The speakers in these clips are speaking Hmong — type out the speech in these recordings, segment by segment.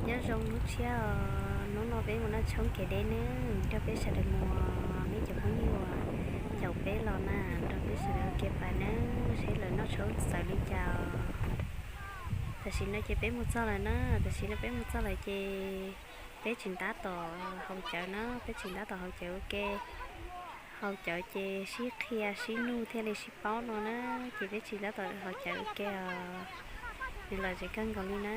Nyob zoo hnub tshiab os, hnub no peb mus noj tshoob kev deb nawb, nrog peb sawv daws mus, nej cov phooj ywg uas caum peb los na, nrog peb sawv daws ua ke pais nawb, seb lawv noj tshoob txawv li cas os. Tam sim no ces peb mus txog lawm na, tam sim no peb mus txog lawm ces peb tsis ntab tom haus cawv na, peb tsis ntab tom haus cawv ua ke. Haus cawv ces sib qhia sib nug thiaj li sib paub no na, ces peb tsis ntab tom haus cawv ua ke os. Nws lom zem kawg nkaus li na.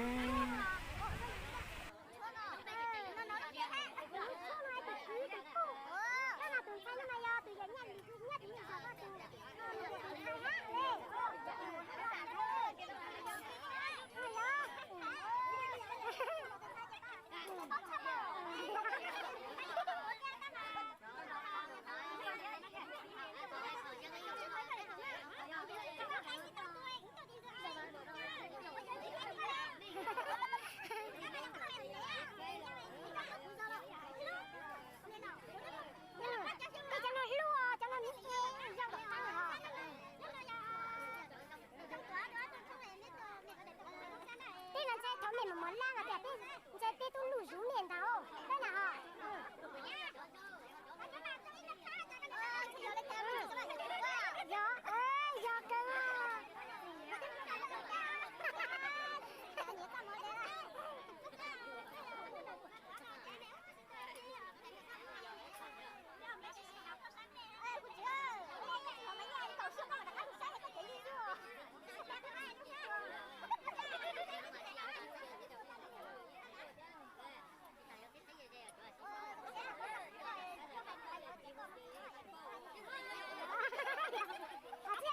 Tej no ntshai thaum me mos mos laj tias, ntshai peb tub luj zuv niam ntag, peb na ho. Yog, yog kawg.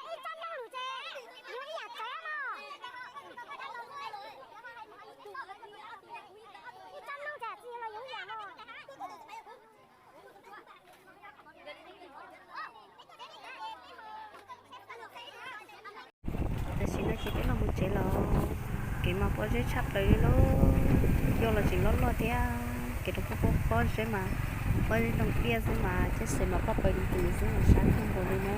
Ib tsob noog ces yus ib yam txawv no. Ib tsob noog ces txawv los yus ib yam no. Tam sim no ces peb los mus tsev los, kev mas pob zeb tshaj plaws li lauj. Cua los tseem loj loj thiab, kev rau pob pob zeb mas, pob zeb zoo tiaj xwb mas, ceb xwm mas poj paws tus xwb mas sab kawg nkaus li na.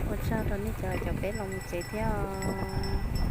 Ua tsaug rau nej cov caum peb los mus tsev thiab os.